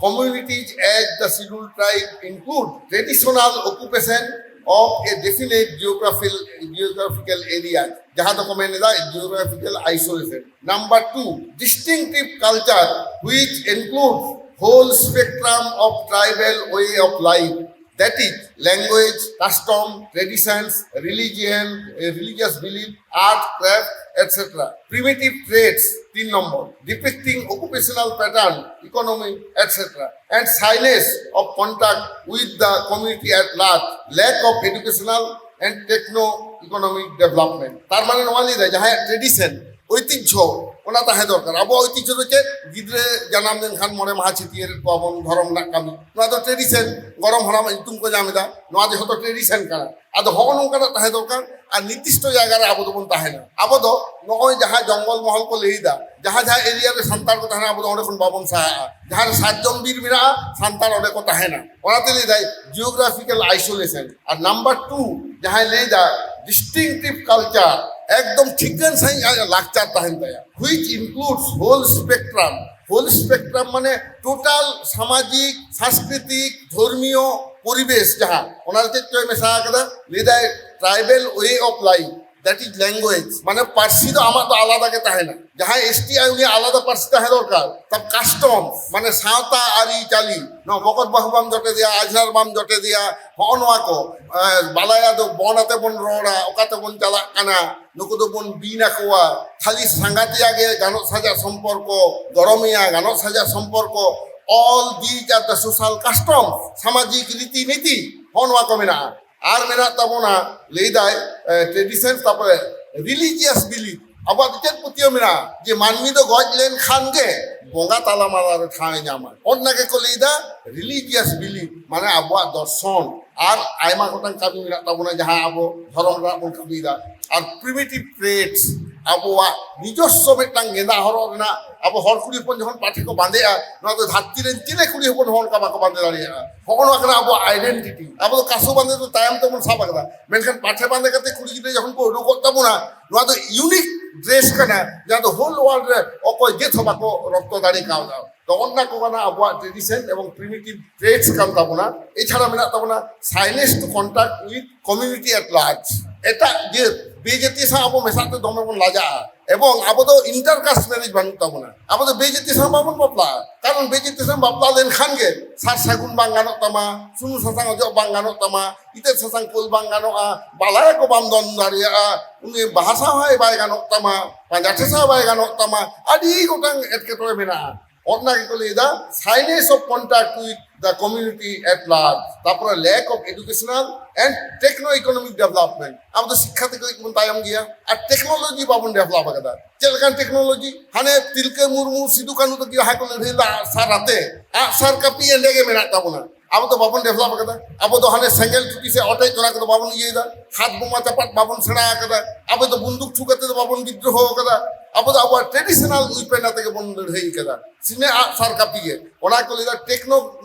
communities as the scheduled tribe include traditional occupation of a definite geographical, geographical area", ᱡᱟᱦᱟᱸ ᱫᱚᱠᱚ ᱢᱮᱱ ᱮᱫᱟ geographical isolation. Number two, distinctive culture which includes whole spectrum of tribal way of life, that is language, custom, traditions, religion, religious belief, art, craft, et cetera. Primitive traits, তিন নম্বর, depicting occupational pattern, economy, et cetera. And shyness of contact with the community at large, lack of educational and techno economic development. ᱛᱟᱨ ᱢᱟᱱᱮ ᱱᱚᱣᱟ ᱞᱟᱹᱭ ᱫᱟᱭ ᱡᱟᱦᱟᱸᱭᱟᱜ tradition, ᱳᱭᱛᱤᱡᱽᱡᱷᱚ, ᱚᱱᱟ ᱛᱟᱦᱮᱸ ᱫᱚᱨᱠᱟᱨ᱾ ᱟᱵᱚᱣᱟᱜ ᱳᱭᱛᱤᱡᱽᱡᱷᱚ ᱫᱚ ᱪᱮᱫ? ᱜᱤᱫᱽᱨᱟᱹ ᱡᱟᱱᱟᱢ ᱞᱮᱱᱠᱷᱟᱱ ᱢᱚᱬᱮ ᱢᱟᱦᱟ ᱪᱷᱟᱹᱴᱭᱟᱹᱨ ᱠᱚᱣᱟ ᱵᱚᱱ, ᱫᱷᱚᱨᱚᱢ ᱨᱮᱱᱟᱜ ᱠᱟᱹᱢᱤ, ᱱᱚᱣᱟ ᱫᱚ tradition, ᱜᱚᱲᱚᱢ ᱦᱟᱲᱟᱢᱟᱜ ᱧᱩᱛᱩᱢ ᱠᱚ ᱧᱟᱢ ᱮᱫᱟ, ᱱᱚᱣᱟ ᱫᱚ ᱡᱷᱚᱛᱚ tradition ᱠᱟᱱᱟ᱾ ᱟᱫᱚ ᱦᱚᱸᱜᱼᱚ ᱱᱚᱝᱠᱟᱱᱟᱜ ᱛᱟᱦᱮᱸ ᱫᱚᱨᱠᱟᱨ᱾ ᱟᱨ ᱱᱤᱨᱫᱤᱥᱴᱚ ᱡᱟᱭᱜᱟ ᱨᱮ ᱟᱵᱚ ᱫᱚᱵᱚᱱ ᱛᱟᱦᱮᱱᱟ᱾ ᱟᱵᱚ ᱫᱚ ᱱᱚᱜᱼᱚᱭ ᱡᱟᱦᱟᱸ ᱡᱚᱝᱜᱚᱞ ᱢᱚᱦᱚᱞ ᱠᱚ ᱞᱟᱹᱭ ᱮᱫᱟ, ᱡᱟᱦᱟᱸ ᱡᱟᱦᱟᱸ area ᱨᱮ ᱥᱟᱱᱛᱟᱲ ᱠᱚ ᱛᱟᱦᱮᱱᱟ, ᱟᱵᱚ ᱫᱚ ᱚᱸᱰᱮ ᱠᱷᱚᱱ ᱵᱟᱵᱚᱱ ᱥᱟᱦᱟᱜᱼᱟ᱾ ᱡᱟᱦᱟᱸ ᱨᱮ ᱥᱟᱨᱡᱚᱢ ᱵᱤᱨ ᱢᱮᱱᱟᱜᱼᱟ, ᱥᱟᱱᱛᱟᱲ ᱚᱸᱰᱮ ᱠᱚ ᱛᱟᱦᱮᱱᱟ᱾ ᱚᱱᱟᱛᱮ ᱞᱟᱹᱭ ᱫᱟᱭ geographical isolation. ᱟᱨ number two, ᱡᱟᱦᱟᱸᱭ ᱞᱟᱹᱭ ᱮᱫᱟ distinctive culture, ᱮᱠᱫᱚᱢ ᱴᱷᱤᱠᱟᱹᱱ ᱥᱟᱺᱦᱤᱡ ᱟᱭᱟᱜ ᱞᱟᱠᱪᱟᱨ ᱛᱟᱦᱮᱱ ᱛᱟᱭᱟ, which includes whole spectrum. Whole spectrum ᱢᱟᱱᱮ total ᱥᱟᱢᱟᱡᱤᱠ, ᱥᱟᱝᱥᱠᱨᱤᱛᱤᱠ, ᱫᱷᱚᱨᱢᱤᱭᱚ ᱯᱚᱨᱤᱵᱮᱥ ᱡᱟᱦᱟᱸ, ᱚᱱᱟ ᱨᱮ ᱪᱮᱫ ᱪᱚᱭ ᱢᱮᱥᱟ ᱟᱠᱟᱫᱟ, ᱞᱟᱹᱭ ᱫᱟᱭ tribal way of life, that is language, ᱢᱟᱱᱮ ᱯᱟᱹᱨᱥᱤ ᱫᱚ ᱟᱢᱟᱜ ᱫᱚ ᱟᱞᱟᱫᱟ ᱜᱮ ᱛᱟᱦᱮᱱᱟ᱾ ᱡᱟᱦᱟᱸᱭ ᱮᱥ ᱴᱤ ᱟᱭ, ᱩᱱᱤᱭᱟᱜ ᱟᱞᱟᱫᱟ ᱯᱟᱹᱨᱥᱤ ᱛᱟᱦᱮᱸ ᱫᱚᱨᱠᱟᱨ᱾ ᱛᱟᱨ custom, ᱢᱟᱱᱮ ᱥᱟᱶᱛᱟ ᱟᱹᱨᱤᱪᱟᱹᱞᱤ, ᱱᱚᱣᱟ ᱵᱚᱠᱚᱛ ᱵᱟᱹᱦᱩ ᱵᱟᱢ ᱡᱚᱴᱮᱫᱮᱭᱟ, ᱟᱡᱷᱱᱟᱨ ᱵᱟᱢ ᱡᱚᱴᱮᱫᱮᱭᱟ, ᱦᱚᱸᱜᱼᱚ ᱱᱚᱣᱟ ᱠᱚ, ᱮ, ᱵᱟᱞᱟᱭᱟ ᱫᱚ ᱵᱚᱱ ᱟᱛᱮ ᱵᱚᱱ ᱨᱚᱲᱟ, ᱚᱠᱟ ᱛᱮᱵᱚᱱ ᱪᱟᱞᱟᱜ ᱠᱟᱱᱟ, ᱱᱩᱠᱩ ᱫᱚᱵᱚᱱ ᱵᱤᱱ ᱟᱠᱚᱣᱟ, ᱠᱷᱟᱹᱞᱤ ᱥᱟᱸᱜᱟᱛᱮᱭᱟ ᱜᱮ ᱜᱟᱱᱚᱜ ᱥᱟᱡᱟᱜ ᱥᱚᱢᱯᱚᱨᱠᱚ, ᱜᱚᱲᱚᱢᱮᱭᱟ ᱜᱟᱱᱚᱜ ᱥᱟᱡᱟᱜ ᱥᱚᱢᱯᱚᱨᱠᱚ, all these are the social custom, ᱥᱟᱢᱟᱡᱤᱠ ᱨᱤᱛᱤ ᱱᱤᱛᱤ, ᱦᱚᱸᱜᱼᱚ ᱱᱚᱣᱟ ᱠᱚ ᱢᱮᱱᱟᱜᱼᱟ᱾ ᱟᱨ ᱢᱮᱱᱟᱜ ᱛᱟᱵᱚᱱᱟ, ᱞᱟᱹᱭᱫᱟᱭ, ᱮ, tradition, ᱛᱟᱯᱚᱨᱮ religious belief᱾ ᱟᱵᱚᱣᱟᱜ ᱫᱚ ᱪᱮᱫ ᱯᱟᱹᱛᱭᱟᱹᱣ ᱢᱮᱱᱟᱜᱼᱟ? ᱡᱮ ᱢᱟᱹᱱᱢᱤ ᱫᱚ ᱜᱚᱡ ᱞᱮᱱᱠᱷᱟᱱ ᱜᱮ ᱵᱚᱸᱜᱟ ᱛᱟᱞᱟ ᱢᱟᱞᱟ ᱨᱮ ᱴᱷᱟᱶ ᱮ ᱧᱟᱢᱟ᱾ ᱚᱱᱟ ᱜᱮᱠᱚ ᱞᱟᱹᱭᱫᱟ religious belief, ᱢᱟᱱᱮ ᱟᱵᱚᱣᱟᱜ ᱫᱚᱨᱥᱚᱱ᱾ ᱟᱨ ᱟᱭᱢᱟ ᱜᱚᱴᱟᱝ ᱠᱟᱹᱢᱤ ᱢᱮᱱᱟᱜ ᱛᱟᱵᱚᱱᱟ, ᱡᱟᱦᱟᱸ ᱟᱵᱚ ᱫᱷᱚᱨᱚᱢ ᱨᱮᱱᱟᱜ ᱵᱚᱱ ᱠᱟᱹᱢᱤᱭᱮᱫᱟ᱾ ᱟᱨ ᱯᱨᱤᱢᱤᱴᱤᱵᱷ ᱴᱨᱮᱰᱥ, ᱟᱵᱚᱣᱟᱜ ᱱᱤᱡᱚᱥᱥᱚ ᱢᱤᱫᱴᱟᱝ ᱜᱮᱸᱫᱟᱜ ᱦᱚᱨᱚᱜ ᱨᱮᱱᱟᱜ, ᱟᱵᱚ ᱦᱚᱲ ᱠᱩᱲᱤ ᱦᱚᱯᱚᱱ ᱡᱚᱠᱷᱚᱱ ᱯᱟᱴᱷᱮ ᱠᱚ ᱵᱟᱸᱫᱮᱜᱼᱟ, ᱱᱚᱣᱟ ᱫᱚ ᱫᱷᱟᱹᱨᱛᱤ ᱨᱮᱱ ᱪᱤᱞᱤ ᱠᱩᱲᱤ ᱦᱚᱯᱚᱱ ᱦᱚᱸ ᱚᱱᱠᱟ ᱵᱟᱠᱚ ᱵᱟᱸᱫᱮ ᱫᱟᱲᱮᱭᱟᱜᱼᱟ᱾ ᱦᱚᱸᱜᱼᱚ ᱱᱚᱣᱟ ᱠᱟᱱᱟ ᱟᱵᱚᱣᱟᱜ ᱟᱭᱰᱮᱱᱴᱤᱴᱤ᱾ ᱟᱵᱚ ᱫᱚ ᱠᱟᱥᱚ ᱵᱟᱸᱫᱮ ᱫᱚ ᱛᱟᱭᱚᱢ ᱛᱮᱵᱚᱱ ᱥᱟᱵ ᱟᱠᱟᱫᱟ, ᱢᱮᱱᱠᱷᱟᱱ ᱯᱟᱴᱷᱮ ᱵᱟᱸᱫᱮ ᱠᱟᱛᱮ ᱠᱩᱲᱤ ᱜᱤᱫᱽᱨᱟᱹ ᱡᱚᱠᱷᱚᱱ ᱠᱚ ᱩᱰᱩᱠᱚᱜ ᱛᱟᱵᱚᱱᱟ, ᱱᱚᱣᱟ ᱫᱚ ᱤᱭᱩᱱᱤᱠ ᱰᱨᱮᱥ ᱠᱟᱱᱟ, ᱡᱟᱦᱟᱸ ᱫᱚ ᱦᱳᱞ ᱣᱟᱨᱞᱰ ᱨᱮ ᱚᱠᱚᱭ ᱡᱟᱹᱛ ᱦᱚᱸ ᱵᱟᱠᱚ ᱨᱚᱯᱛᱚ ᱫᱟᱲᱮ ᱠᱟᱣᱫᱟ᱾ ᱛᱚ ᱚᱱᱟ ᱠᱚ ᱠᱟᱱᱟ ᱟᱵᱚᱣᱟᱜ ᱴᱨᱮᱰᱤᱥᱚᱱ ᱮᱵᱚᱝ ᱯᱨᱤᱢᱤᱴᱤᱵᱷ ᱴᱨᱮᱰᱥ ᱠᱟᱱ ᱛᱟᱵᱚᱱᱟ᱾ ᱮᱪᱷᱟᱲᱟ ᱢᱮᱱᱟᱜ ᱛᱟᱵᱚᱱᱟ science to contact with community at large. ᱮᱴᱟᱜ ᱡᱟᱹᱛ ᱵᱮᱡᱟᱹᱛᱤ ᱥᱟᱶ ᱟᱵᱚ ᱢᱮᱥᱟᱜ ᱛᱮ ᱫᱚᱢᱮ ᱵᱚᱱ ᱞᱟᱡᱟᱜᱼᱟ, ᱮᱵᱚᱝ ᱟᱵᱚ ᱫᱚ ᱤᱱᱴᱟᱨ ᱠᱟᱥᱴ ᱢᱮᱨᱮᱡᱽ ᱵᱟᱹᱱᱩᱜ ᱛᱟᱵᱚᱱᱟ᱾ ᱟᱵᱚ ᱫᱚ ᱵᱮᱡᱟᱹᱛᱤ ᱥᱟᱶ ᱵᱟᱵᱚᱱ ᱵᱟᱯᱞᱟᱜᱼᱟ, ᱠᱟᱨᱚᱱ ᱵᱮᱡᱟᱹᱛᱤ ᱥᱟᱶ ᱵᱟᱯᱞᱟ ᱞᱮᱱᱠᱷᱟᱱ ᱜᱮ ᱥᱟᱨ ᱥᱟᱹᱜᱩᱱ ᱵᱟᱝ ᱜᱟᱱᱚᱜ ᱛᱟᱢᱟ, ᱥᱩᱱᱩᱢ ᱥᱟᱥᱟᱝ ᱚᱡᱚᱜ ᱵᱟᱝ ᱜᱟᱱᱚᱜ ᱛᱟᱢᱟ, ᱤᱛᱟᱹᱫ ᱥᱟᱥᱟᱝ ᱠᱳᱞ ᱵᱟᱝ ᱜᱟᱱᱚᱜᱼᱟ, ᱵᱟᱞᱟᱭᱟ ᱠᱚ ᱵᱟᱢ ᱫᱚᱱ ᱫᱟᱲᱮᱭᱟᱜᱼᱟ, ᱩᱱᱤ ᱵᱟᱦᱟ ᱥᱟᱶ ᱦᱚᱸ ᱵᱟᱭ ᱜᱟᱱᱚᱜ ᱛᱟᱢᱟ, ᱯᱟᱸᱡᱟ ᱴᱷᱮᱥᱟ ᱵᱟᱭ ᱜᱟᱱᱚᱜ ᱛᱟᱢᱟ, ᱟᱹᱰᱤ ᱜᱚᱴᱟᱝ ᱮᱴᱠᱮᱴᱚᱬᱮ ᱢᱮᱱᱟᱜᱼᱟ᱾ ᱚᱱᱟ ᱜᱮᱠᱚ ᱞᱟᱹᱭᱫᱟ shyness of contact with the community at large, ᱛᱟᱨᱯᱚᱨᱮ lack of educational and techno economic development᱾ ᱟᱵᱚ ᱫᱚ ᱥᱤᱠᱠᱷᱟ ᱛᱮ ᱠᱟᱹᱡ ᱵᱚᱱ ᱛᱟᱭᱚᱢ ᱜᱮᱭᱟ, ᱟᱨ ᱴᱮᱠᱱᱳᱞᱚᱡᱤ ᱵᱟᱵᱚᱱ ᱰᱮᱵᱷᱞᱚᱯ ᱟᱠᱟᱫᱟ᱾ ᱪᱮᱫ ᱞᱮᱠᱟᱱ ᱴᱮᱠᱱᱳᱞᱚᱡᱤ? ᱦᱟᱱᱮ ᱛᱤᱞᱠᱟᱹ ᱢᱩᱨᱢᱩ, ᱥᱤᱫᱩ ᱠᱟᱹᱱᱦᱩ ᱛᱟᱹᱠᱤᱱ ᱡᱟᱦᱟᱸ ᱠᱚ ᱞᱟᱹᱲᱦᱟᱹᱭ ᱞᱮᱫᱟ ᱟᱜᱼᱥᱟᱨ ᱟᱛᱮ, ᱟᱜᱼᱥᱟᱨ ᱠᱟᱹᱯᱤ ᱮᱸᱰᱮ ᱜᱮ ᱢᱮᱱᱟᱜ ᱛᱟᱵᱚᱱᱟ᱾ ᱟᱵᱚ ᱫᱚ ᱵᱟᱵᱚᱱ ᱰᱮᱵᱷᱞᱚᱯ ᱟᱠᱟᱫᱟ᱾ ᱟᱵᱚ ᱫᱚ ᱦᱟᱱᱮ ᱥᱮᱸᱜᱮᱞ ᱴᱩᱴᱤ ᱥᱮ ᱚᱴᱮᱡ ᱚᱱᱟ ᱠᱚᱫᱚ ᱵᱟᱵᱚᱱ ᱤᱭᱟᱹᱭᱮᱫᱟ, ᱦᱟᱛ ᱵᱳᱢᱟ ᱪᱟᱯᱟᱫ ᱵᱟᱵᱚᱱ ᱥᱮᱬᱟ ᱟᱠᱟᱫᱟ, ᱟᱵᱚ ᱫᱚ ᱵᱚᱱᱫᱩᱠ ᱴᱷᱩ ᱠᱟᱛᱮ ᱫᱚ ᱵᱟᱵᱚᱱ ᱵᱤᱫᱽᱨᱳᱦᱚ ᱟᱠᱟᱫᱟ᱾ ᱟᱵᱚ ᱫᱚ ᱟᱵᱚᱣᱟᱜ ᱴᱨᱮᱰᱤᱥᱚᱱᱟᱞ ᱣᱮᱯᱮᱱ ᱟᱛᱮ ᱜᱮᱵᱚᱱ ᱞᱟᱹᱲᱦᱟᱹᱭ ᱟᱠᱟᱫᱟ, ᱥᱤᱱᱟᱹ ᱟᱜ ᱥᱟᱨ ᱠᱟᱹᱯᱤ ᱜᱮ᱾ ᱚᱱᱟ ᱠᱚ ᱞᱟᱹᱭᱫᱟ ᱴᱮᱠᱱᱳ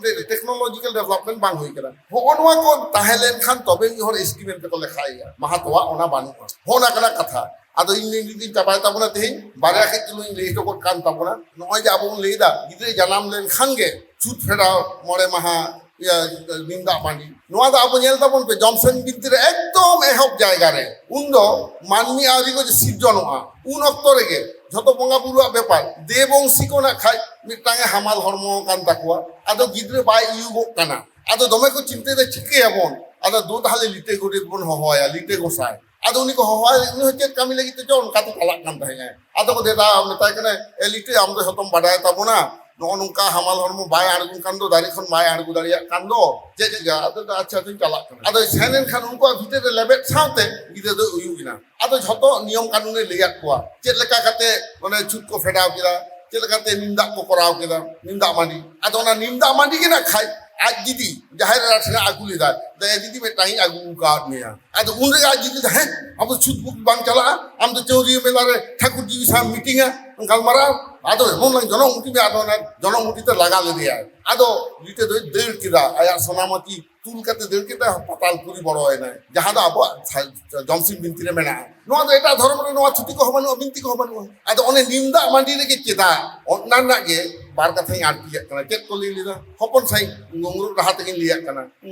ᱴᱮᱠᱱᱳᱞᱚᱡᱤᱠᱟᱞ ᱰᱮᱵᱷᱞᱚᱯᱢᱮᱱᱴ ᱵᱟᱝ ᱦᱩᱭ ᱟᱠᱟᱱᱟ᱾ ᱦᱚᱸᱜᱼᱚ ᱱᱚᱣᱟ ᱠᱚ ᱛᱟᱦᱮᱸ ᱞᱮᱱᱠᱷᱟᱱ ᱛᱚᱵᱮ ᱢᱤᱫ ᱦᱚᱲ ᱮᱥᱴᱤᱢᱮᱴ ᱨᱮᱠᱚ ᱞᱮᱠᱷᱟᱭᱮᱭᱟ᱾ ᱢᱟᱦᱟᱛᱚᱣᱟᱜ ᱚᱱᱟ ᱵᱟᱹᱱᱩᱜᱼᱟ᱾ ᱦᱚᱸᱜᱼᱚ ᱱᱟ ᱠᱟᱱᱟ ᱠᱟᱛᱷᱟ᱾ ᱟᱫᱚ ᱤᱧ ᱱᱤᱭᱟᱹ ᱜᱤᱧ ᱪᱟᱵᱟᱭ ᱛᱟᱵᱚᱱᱟ ᱛᱮᱦᱮᱧ, ᱵᱟᱨᱭᱟ ᱠᱟᱹᱡ ᱪᱩᱞᱩᱝ ᱤᱧ ᱞᱟᱹᱭ ᱦᱚᱴᱚ ᱜᱚᱫ ᱠᱟᱱ ᱛᱟᱵᱚᱱᱟ᱾ ᱱᱚᱜᱼᱚᱭ ᱡᱮ ᱟᱵᱚ ᱵᱚᱱ ᱞᱟᱹᱭᱫᱟ ᱜᱤᱫᱽᱨᱟᱹ ᱡᱟᱱᱟᱢ ᱞᱮᱱᱠᱷᱟᱱ ᱜᱮ ᱪᱷᱩᱛ ᱯᱷᱮᱰᱟᱣ ᱢᱚᱬᱮ ᱢᱟᱦᱟ, ᱤᱭᱟᱹ, ᱱᱤᱢ ᱫᱟᱜ ᱢᱟᱹᱰᱤ, ᱱᱚᱣᱟ ᱫᱚ ᱟᱵᱚ ᱧᱮᱞ ᱛᱟᱵᱚᱱ ᱯᱮ, ᱡᱚᱢᱥᱮᱱ ᱵᱤᱱᱛᱤ ᱨᱮ ᱮᱠᱫᱚᱢ ᱮᱦᱚᱵ ᱡᱟᱭᱜᱟ ᱨᱮ ᱩᱱᱫᱚ ᱢᱟᱹᱱᱢᱤ ᱟᱹᱣᱨᱤ ᱠᱚ ᱥᱤᱨᱡᱚᱱᱚᱜᱼᱟ, ᱩᱱ ᱚᱠᱛᱚ ᱨᱮᱜᱮ ᱡᱷᱚᱛᱚ ᱵᱚᱸᱜᱟ ᱵᱩᱨᱩᱣᱟᱜ ᱵᱮᱯᱟᱨ, ᱫᱮᱵᱚᱝᱥᱤ ᱠᱚ ᱱᱟᱜ ᱠᱷᱟᱡ ᱢᱤᱫᱴᱟᱝ ᱮ ᱦᱟᱢᱟᱞ ᱦᱚᱲᱢᱚ ᱠᱟᱱ ᱛᱟᱠᱚᱣᱟ᱾ ᱟᱫᱚ ᱜᱤᱫᱽᱨᱟᱹ ᱵᱟᱭ ᱩᱭᱩᱜᱚᱜ ᱠᱟᱱᱟ᱾ ᱟᱫᱚ ᱫᱚᱢᱮ ᱠᱚ ᱪᱤᱱᱛᱟᱹᱭᱮᱫᱟ, ᱪᱤᱠᱟᱹᱭᱟᱵᱚᱱ? ᱟᱫᱚ ᱫᱩ ᱛᱟᱦᱞᱮ ᱞᱤᱴᱟᱹ ᱜᱚᱰᱮᱛ ᱵᱚᱱ ᱦᱚᱦᱚᱣᱟᱭᱟ, ᱞᱤᱴᱟᱹ ᱜᱚᱸᱥᱟᱭ᱾ ᱟᱫᱚ ᱩᱱᱤ ᱠᱚ ᱦᱚᱦᱚᱣᱟᱭ, ᱩᱱᱤ ᱦᱚᱸ ᱪᱮᱫ ᱠᱟᱹᱢᱤ ᱞᱟᱹᱜᱤᱫ ᱛᱮᱪᱚ ᱚᱱᱠᱟᱛᱮ ᱪᱟᱞᱟᱜ ᱠᱟᱱ ᱛᱟᱦᱮᱸᱜᱼᱟᱭ᱾ ᱟᱫᱚ ᱠᱚ ᱫᱮᱫᱟ ᱢᱮᱛᱟᱭ ᱠᱟᱱᱟ, "ᱮ ᱞᱤᱴᱟᱹ, ᱟᱢ ᱫᱚ ᱡᱷᱚᱛᱚᱢ ᱵᱟᱰᱟᱭ ᱛᱟᱵᱚᱱᱟ, ᱱᱚᱜᱼᱚ ᱱᱚᱝᱠᱟ ᱦᱟᱢᱟᱞ ᱦᱚᱲᱢᱚ ᱵᱟᱭ ᱟᱬᱜᱚᱱ ᱠᱟᱱ ᱫᱚ, ᱫᱟᱨᱮ ᱠᱷᱚᱱ ᱵᱟᱭ ᱟᱬᱜᱚ ᱫᱟᱲᱮᱭᱟᱜ ᱠᱟᱱ ᱫᱚ, ᱪᱮᱫ ᱪᱤᱠᱟ?" ᱟᱫᱚ ᱞᱟᱹᱭᱫᱟ, "ᱟᱪᱪᱷᱟ, ᱟᱫᱚᱧ ᱪᱟᱞᱟᱜ ᱠᱟᱱᱟ᱾" ᱟᱫᱚᱭ ᱥᱮᱱ ᱮᱱᱠᱷᱟᱱ ᱩᱱᱠᱩᱣᱟᱜ ᱵᱷᱤᱛᱟᱹᱨ ᱨᱮ ᱞᱮᱵᱮᱫ ᱥᱟᱶᱛᱮ ᱜᱤᱫᱽᱨᱟᱹ ᱫᱚᱭ ᱩᱭᱩᱜ ᱮᱱᱟ᱾ ᱟᱫᱚ ᱡᱷᱚᱛᱚ ᱱᱤᱭᱚᱢ ᱠᱟᱹᱱᱩᱱᱮ ᱞᱟᱹᱭᱟᱫ ᱠᱚᱣᱟ, ᱪᱮᱫ ᱞᱮᱠᱟ ᱠᱟᱛᱮ ᱚᱱᱮ ᱪᱷᱩᱛ ᱠᱚ ᱯᱷᱮᱰᱟᱣ ᱠᱮᱫᱟ, ᱪᱮᱫ ᱞᱮᱠᱟᱛᱮ ᱱᱤᱢ ᱫᱟᱜ ᱠᱚ ᱠᱚᱨᱟᱣ ᱠᱮᱫᱟ, ᱱᱤᱢ ᱫᱟᱜ ᱢᱟᱹᱰᱤ᱾ ᱟᱫᱚ ᱚᱱᱟ ᱱᱤᱢ ᱫᱟᱜ ᱢᱟᱹᱰᱤ ᱜᱮ ᱱᱟᱜ ᱠᱷᱟᱡ ᱟᱡ ᱫᱤᱫᱤ ᱡᱟᱦᱮᱨ ᱮᱨᱟ ᱴᱷᱮᱱ ᱟᱹᱜᱩ ᱞᱮᱫᱟ, ᱫᱟᱭᱟ ᱫᱤᱫᱤ, ᱢᱤᱫᱴᱟᱝ ᱤᱧ ᱟᱹᱜᱩ ᱟᱠᱟᱫ ᱢᱮᱭᱟ᱾ ᱟᱫᱚ ᱩᱱ ᱨᱮᱜᱮ ᱟᱡ ᱫᱤᱫᱤ ᱫᱚ, ᱦᱮᱸ, ᱟᱢ ᱫᱚ ᱪᱷᱩᱛ ᱵᱩᱠ ᱵᱟᱝ ᱪᱟᱞᱟᱜᱼᱟ, ᱟᱢ ᱫᱚ ᱪᱟᱹᱣᱨᱤᱭᱟᱹ ᱢᱮᱞᱟ ᱨᱮ ᱴᱷᱟᱹᱠᱩᱨ ᱡᱤᱣᱤ ᱥᱟᱶ ᱢᱤᱴᱤᱝᱟ, ᱜᱟᱞᱢᱟᱨᱟᱣ᱾ ᱟᱫᱚ ᱮᱢᱚᱱ ᱞᱟᱝ ᱡᱚᱱᱚᱜ ᱢᱩᱴᱤ ᱢᱮ, ᱟᱫᱚ ᱚᱱᱟ ᱡᱚᱱᱚᱜ ᱢᱩᱴᱤ ᱛᱮ ᱞᱟᱜᱟ ᱞᱮᱫᱮᱭᱟᱭ᱾ ᱟᱫᱚ ᱞᱤᱴᱟᱹ ᱫᱚᱭ ᱫᱟᱹᱲ ᱠᱮᱫᱟ, ᱟᱭᱟᱜ ᱥᱚᱱᱟᱢᱟᱹᱛᱤ ᱛᱩᱞ ᱠᱟᱛᱮ ᱫᱟᱹᱲ ᱠᱮᱫᱟ, ᱯᱟᱛᱟᱞᱯᱩᱨᱤ ᱵᱚᱞᱚᱭᱮᱱᱟᱭ, ᱡᱟᱦᱟᱸ ᱫᱚ ᱟᱵᱚᱣᱟᱜ ᱥᱟ-, ᱡᱚᱢᱥᱤᱢ ᱵᱤᱱᱛᱤ ᱨᱮ ᱢᱮᱱᱟᱜᱼᱟ᱾ ᱱᱚᱣᱟ ᱫᱚ ᱮᱴᱟᱜ ᱫᱷᱚᱨᱚᱢ ᱨᱮ ᱱᱚᱣᱟ ᱛᱷᱩᱛᱤ ᱠᱚᱦᱚᱸ ᱵᱟᱹᱱᱩᱜᱼᱟ, ᱵᱤᱱᱛᱤ ᱠᱚᱦᱚᱸ ᱵᱟᱹᱱᱩᱜᱼᱟ᱾ ᱟᱫᱚ ᱚᱱᱮ ᱱᱤᱢ ᱫᱟᱜ ᱢᱟᱹᱰᱤ ᱨᱮᱜᱮ ᱪᱮᱫᱟᱜ, ᱚᱱᱟ ᱨᱮᱱᱟᱜ ᱜᱮ ᱵᱟᱨ ᱠᱟᱛᱷᱟᱧ ᱟᱬᱛᱤᱭᱟᱜ ᱠᱟᱱᱟ᱾ ᱪᱮᱫ ᱠᱚ ᱞᱟᱹᱭ ᱞᱮᱫᱟ? ᱦᱚᱯᱚᱱ ᱥᱟᱺᱦᱤᱡ ᱜᱩᱝᱨᱩᱜ ᱨᱟᱦᱟ ᱛᱮᱜᱮᱧ ᱞᱟᱹᱭᱟᱜ ᱠᱟᱱᱟ᱾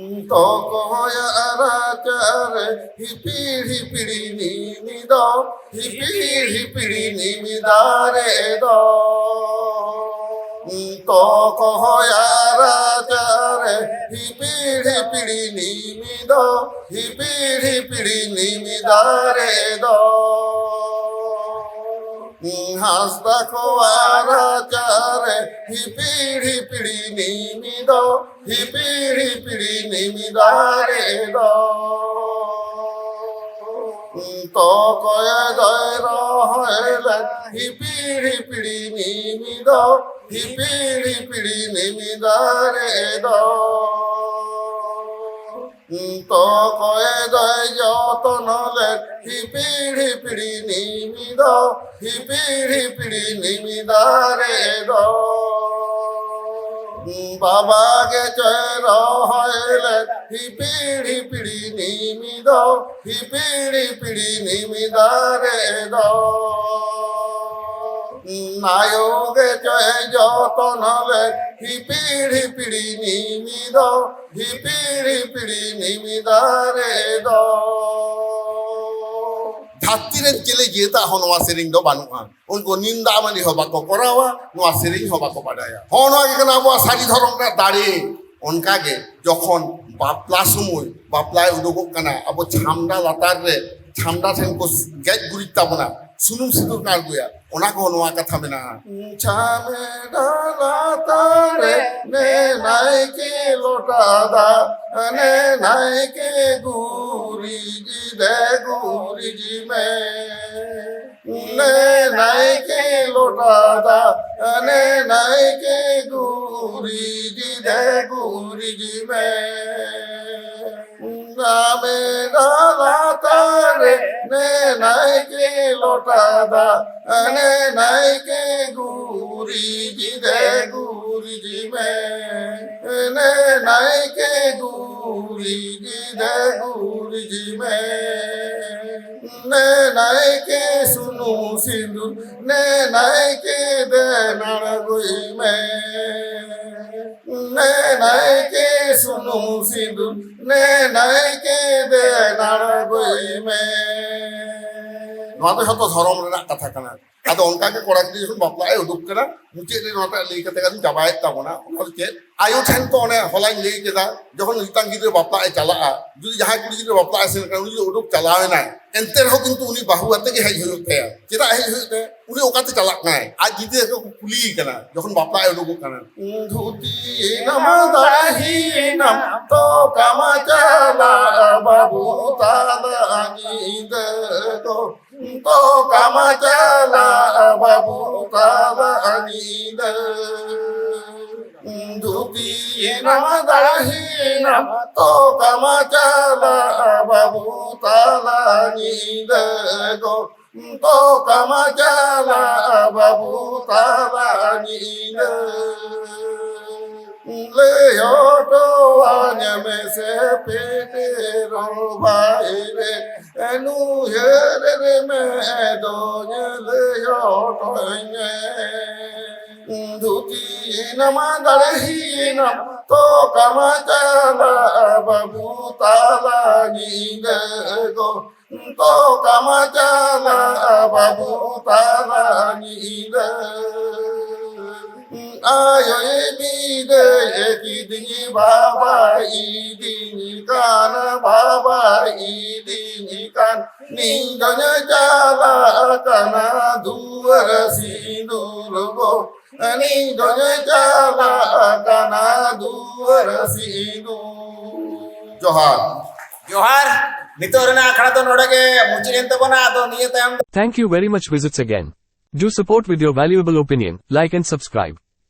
ᱛᱚ ᱠᱚᱦᱚᱭᱟ ᱨᱟᱪᱟᱨᱮ ᱦᱤᱯᱤᱲ ᱦᱤᱯᱤᱲ ᱱᱤᱢᱤ ᱫᱚ, ᱦᱤᱯᱤᱲ ᱦᱤᱯᱤᱲ ᱱᱤᱢᱤ ᱫᱟᱨᱮ ᱫᱚ᱾ ᱛᱚ ᱠᱚᱦᱚᱭᱟ ᱨᱟᱪᱟᱨᱮ ᱦᱤᱯᱤᱲ ᱦᱤᱯᱤᱲ ᱱᱤᱢᱤ ᱫᱚ, ᱦᱤᱯᱤᱲ ᱦᱤᱯᱤᱲ ᱱᱤᱢᱤ ᱫᱟᱨᱮ ᱫᱚ᱾ ᱦᱟᱸᱥᱫᱟ ᱠᱚᱣᱟᱜ ᱨᱟᱪᱟᱨᱮ ᱦᱤᱯᱤᱲ ᱦᱤᱯᱤᱲ ᱱᱤᱢᱤ ᱫᱚ, ᱦᱤᱯᱤᱲ ᱦᱤᱯᱤᱲ ᱱᱤᱢᱤ ᱫᱟᱨᱮ ᱫᱚ᱾ ᱛᱚ ᱠᱚᱭᱮ ᱫᱚᱭ ᱨᱚᱦᱚᱭ ᱞᱮᱫ ᱦᱤᱯᱤᱲ ᱦᱤᱯᱤᱲ ᱱᱤᱢᱤ ᱫᱚ, ᱦᱤᱯᱤᱲ ᱦᱤᱯᱤᱲ ᱱᱤᱢᱤ ᱫᱟᱨᱮ ᱫᱚ᱾ ᱛᱚ ᱠᱚᱭᱮ ᱫᱚᱭ ᱡᱚᱛᱚᱱ ᱞᱮᱫ ᱦᱤᱯᱤᱲ ᱦᱤᱯᱤᱲ ᱱᱤᱢᱤ ᱫᱚ, ᱦᱤᱯᱤᱲ ᱦᱤᱯᱤᱲ ᱱᱤᱢᱤ ᱫᱟᱨᱮ ᱫᱚ᱾ ᱵᱟᱵᱟ ᱜᱮ ᱪᱚᱭ ᱨᱚᱦᱚᱭ ᱞᱮᱫ ᱦᱤᱯᱤᱲ ᱦᱤᱯᱤᱲ ᱱᱤᱢᱤ ᱫᱚ, ᱦᱤᱯᱤᱲ ᱦᱤᱯᱤᱲ ᱱᱤᱢᱤ ᱫᱟᱨᱮ ᱫᱚ᱾ ᱱᱟᱭᱚ ᱜᱮ ᱪᱚᱭ ᱡᱚᱛᱚᱱ ᱞᱮᱫ ᱦᱤᱯᱤᱲ ᱦᱤᱯᱤᱲ ᱱᱤᱢᱤ ᱫᱚ, ᱦᱤᱯᱤᱲ ᱦᱤᱯᱤᱲ ᱱᱤᱢᱤ ᱫᱟᱨᱮ ᱫᱚ᱾ ᱫᱷᱟᱹᱨᱛᱤ ᱨᱮᱱ ᱪᱤᱞᱤ ᱡᱟᱹᱛᱟᱜ ᱦᱚᱸ ᱱᱚᱣᱟ ᱥᱮᱨᱮᱧ ᱫᱚ ᱵᱟᱹᱱᱩᱜᱼᱟ᱾ ᱩᱱᱠᱩ ᱱᱤᱢ ᱫᱟᱜ ᱢᱟᱹᱰᱤ ᱦᱚᱸ ᱵᱟᱠᱚ ᱠᱚᱨᱟᱣᱟ, ᱱᱚᱣᱟ ᱥᱮᱨᱮᱧ ᱦᱚᱸ ᱵᱟᱠᱚ ᱵᱟᱰᱟᱭᱟ᱾ ᱦᱚᱸ, ᱱᱚᱣᱟ ᱜᱮ ᱠᱟᱱᱟ ᱟᱵᱚᱣᱟᱜ ᱥᱟᱹᱨᱤ ᱫᱷᱚᱨᱚᱢ ᱨᱮᱱᱟᱜ ᱫᱟᱲᱮ᱾ ᱚᱱᱠᱟ ᱜᱮ ᱡᱚᱠᱷᱚᱱ ᱵᱟᱯᱞᱟ ᱥᱚᱢᱚᱭ ᱵᱟᱯᱞᱟᱭ ᱩᱰᱩᱠᱚᱜ ᱠᱟᱱᱟ, ᱟᱵᱚ ᱪᱷᱟᱢᱰᱟ ᱞᱟᱛᱟᱨ ᱨᱮ, ᱪᱷᱟᱢᱰᱟ ᱴᱷᱮᱱ ᱠᱚ ᱜᱮᱡ ᱜᱩᱨᱤᱡ ᱛᱟᱵᱚᱱᱟ, ᱥᱩᱱᱩᱢ ᱥᱤᱸᱫᱩᱨ ᱠᱚ ᱟᱬᱜᱚᱭᱟ, ᱚᱱᱟ ᱠᱚᱦᱚᱸ ᱱᱚᱣᱟ ᱠᱟᱛᱷᱟ ᱢᱮᱱᱟᱜᱼᱟ᱾ ᱪᱷᱟᱢᱰᱟ ᱞᱟᱛᱟᱨ ᱨᱮ ᱱᱮ ᱱᱟᱭᱠᱮ ᱞᱚᱴᱟ ᱫᱟᱜ, ᱱᱮ ᱱᱟᱭᱠᱮ ᱜᱩᱨᱤᱡ ᱫᱮ ᱜᱩᱨᱤᱡ ᱢᱮ᱾ ᱱᱮ ᱱᱟᱭᱠᱮ ᱞᱚᱴᱟ ᱫᱟᱜ, ᱱᱮ ᱱᱟᱭᱠᱮ ᱜᱩᱨᱤᱡ ᱫᱮ ᱜᱩᱨᱤᱡ ᱢᱮ᱾ ᱱᱟᱢᱮ ᱰᱟᱞᱟ ᱛᱟᱨᱮ, ᱱᱮ ᱱᱟᱭᱠᱮ ᱞᱚᱴᱟ ᱫᱟᱜ, ᱱᱮ ᱱᱟᱭᱠᱮ ᱜᱩᱨᱤᱡ ᱫᱮ ᱜᱩᱨᱤᱡ ᱢᱮ᱾ ᱱᱮ ᱱᱟᱭᱠᱮ ᱜᱩᱨᱤᱡ ᱫᱮ ᱜᱩᱨᱤᱡ ᱢᱮ᱾ ᱱᱮ ᱱᱟᱭᱠᱮ ᱥᱩᱱᱩᱢ ᱥᱤᱸᱫᱩᱨ, ᱱᱮ ᱱᱟᱭᱠᱮ ᱫᱮ ᱱᱟᱲᱜᱚᱭ ᱢᱮ᱾ ᱱᱮ ᱱᱟᱭᱠᱮ ᱥᱩᱱᱩᱢ ᱥᱤᱸᱫᱩᱨ, ᱱᱮ ᱱᱟᱭᱠᱮ ᱫᱮ ᱱᱟᱲᱜᱚᱭ ᱢᱮ᱾ ᱱᱚᱣᱟ ᱫᱚ ᱡᱷᱚᱛᱚ ᱫᱷᱚᱨᱚᱢ ᱨᱮᱱᱟᱜ ᱠᱟᱛᱷᱟ ᱠᱟᱱᱟ᱾ ᱟᱫᱚ ᱚᱱᱠᱟ ᱜᱮ ᱠᱚᱲᱟ ᱜᱤᱫᱽᱨᱟᱹ ᱡᱚᱠᱷᱚᱱ ᱵᱟᱯᱞᱟᱜ ᱮ ᱩᱰᱩᱠ ᱠᱟᱱᱟ, ᱢᱩᱪᱟᱹᱫ ᱨᱮ ᱱᱚᱣᱟᱴᱟᱜ ᱞᱟᱹᱭ ᱠᱟᱛᱮ ᱜᱮ ᱪᱟᱵᱟᱭᱮᱫ ᱛᱟᱵᱚᱱᱟ᱾ ᱚᱱᱟ ᱫᱚ ᱪᱮᱫ? ᱟᱭᱳ ᱴᱷᱮᱱ ᱛᱚ ᱚᱱᱮ ᱦᱚᱞᱟᱧ ᱞᱟᱹᱭ ᱠᱮᱫᱟ, ᱡᱚᱠᱷᱚᱱ ᱢᱤᱫᱴᱟᱝ ᱜᱤᱫᱽᱨᱟᱹ ᱵᱟᱯᱞᱟᱜ ᱮ ᱪᱟᱞᱟᱜᱼᱟ, ᱡᱩᱫᱤ ᱡᱟᱦᱟᱸᱭ ᱠᱩᱲᱤ ᱜᱤᱫᱽᱨᱟᱹ ᱵᱟᱯᱞᱟᱜ ᱮ ᱥᱮᱱ ᱠᱟᱱᱟ, ᱩᱱᱤ ᱡᱩᱫᱤ ᱩᱰᱩᱠ ᱪᱟᱞᱟᱣ ᱮᱱᱟᱭ, ᱮᱱᱛᱮ ᱨᱮᱦᱚᱸ ᱠᱤᱱᱛᱩ ᱩᱱᱤ ᱵᱟᱹᱦᱩ ᱟᱛᱮ ᱜᱮ ᱦᱮᱡ ᱦᱩᱭᱩᱜ ᱛᱟᱭᱟ᱾ ᱪᱮᱫᱟᱜ ᱦᱮᱡ ᱦᱩᱭᱩᱜ ᱛᱟᱭᱟ? ᱩᱱᱤ ᱚᱠᱟᱛᱮ ᱪᱟᱞᱟᱜ ᱠᱟᱱᱟᱭ? ᱟᱡ ᱜᱤᱫᱽᱨᱟᱹ ᱠᱚ ᱠᱩᱞᱤᱭᱮ ᱠᱟᱱᱟ ᱡᱚᱠᱷᱚᱱ ᱵᱟᱯᱞᱟᱜ ᱮ ᱩᱰᱩᱠᱚᱜ ᱠᱟᱱᱟ᱾ ᱫᱷᱩᱛᱤᱭᱮᱱᱟᱢ ᱫᱟᱲᱦᱤᱭᱮᱱᱟᱢ ᱛᱚ ᱠᱟᱢᱟ ᱪᱟᱞᱟᱜ ᱵᱟᱹᱵᱩ ᱛᱟᱞᱟ ᱧᱤᱫᱟᱹ ᱫᱚ᱾ ᱛᱚ ᱠᱟᱢᱟ ᱪᱟᱞᱟᱜ ᱵᱟᱹᱵᱩ ᱛᱟᱞᱟ ᱧᱤᱫᱟᱹ᱾ ᱫᱷᱩᱛᱤᱭᱮᱱᱟᱢ ᱫᱟᱲᱦᱤᱭᱮᱱᱟᱢ ᱛᱚ ᱠᱟᱢᱟ ᱪᱟᱞᱟᱜ ᱵᱟᱹᱵᱩ ᱛᱟᱞᱟ ᱧᱤᱫᱟᱹ ᱫᱚ᱾ ᱛᱚ ᱠᱟᱢᱟ ᱪᱟᱞᱟᱜ ᱵᱟᱹᱵᱩ ᱛᱟᱞᱟ ᱧᱤᱫᱟᱹ᱾ ᱞᱟᱹᱭ ᱦᱚᱴᱚᱣᱟᱹᱧ ᱢᱮᱥᱮ ᱯᱮᱴᱮᱨᱚ ᱵᱷᱟᱭ ᱨᱮ, ᱱᱩᱭᱦᱟᱹᱨ ᱨᱮ ᱢᱮᱫᱚᱧ ᱞᱟᱹᱭ ᱦᱚᱴᱚᱧ ᱢᱮ᱾ ᱫᱷᱩᱛᱤᱭᱮᱱᱟᱢ ᱫᱟᱲᱦᱤᱭᱮᱱᱟᱢ ᱛᱚ ᱠᱟᱢᱟ ᱪᱟᱞᱟᱜ ᱵᱟᱹᱵᱩ ᱛᱟᱞᱟ ᱧᱤᱫᱟᱹ ᱫᱚ᱾ ᱛᱚ ᱠᱟᱢᱟ ᱪᱟᱞᱟᱜ ᱵᱟᱹᱵᱩ ᱛᱟᱞᱟ ᱧᱤᱫᱟᱹ᱾ ᱟᱭᱳᱭ ᱵᱤᱫᱟᱹᱭ ᱠᱤᱫᱤᱧ, ᱵᱟᱵᱟᱭ ᱤᱫᱤᱧ ᱠᱟᱱ, ᱵᱟᱵᱟᱭ ᱤᱫᱤᱧ ᱠᱟᱱ᱾ ᱱᱤᱧ ᱫᱚᱧ ᱪᱟᱞᱟᱜ ᱠᱟᱱᱟ ᱫᱩᱣᱟᱹᱨ ᱥᱤᱸᱫᱩᱨ ᱜᱚ, ᱱᱤᱧ ᱫᱚᱧ ᱪᱟᱞᱟᱜ ᱠᱟᱱᱟ ᱫᱩᱣᱟᱹᱨ ᱥᱤᱸᱫᱩᱨ᱾ ᱡᱚᱦᱟᱨ᱾ ᱡᱚᱦᱟᱨ᱾ ᱱᱤᱛᱚᱜ ᱨᱮᱱᱟᱜ ᱟᱠᱷᱲᱟ ᱫᱚ ᱱᱚᱰᱮ ᱜᱮ ᱢᱩᱪᱟᱹᱫ ᱮᱱ ᱛᱟᱵᱚᱱᱟ᱾ ᱟᱫᱚ ᱱᱤᱭᱟᱹ ᱛᱟᱭᱚᱢ ᱫᱚ Thank you very much. Visits again. Do support with your valuable opinion, like and subscribe.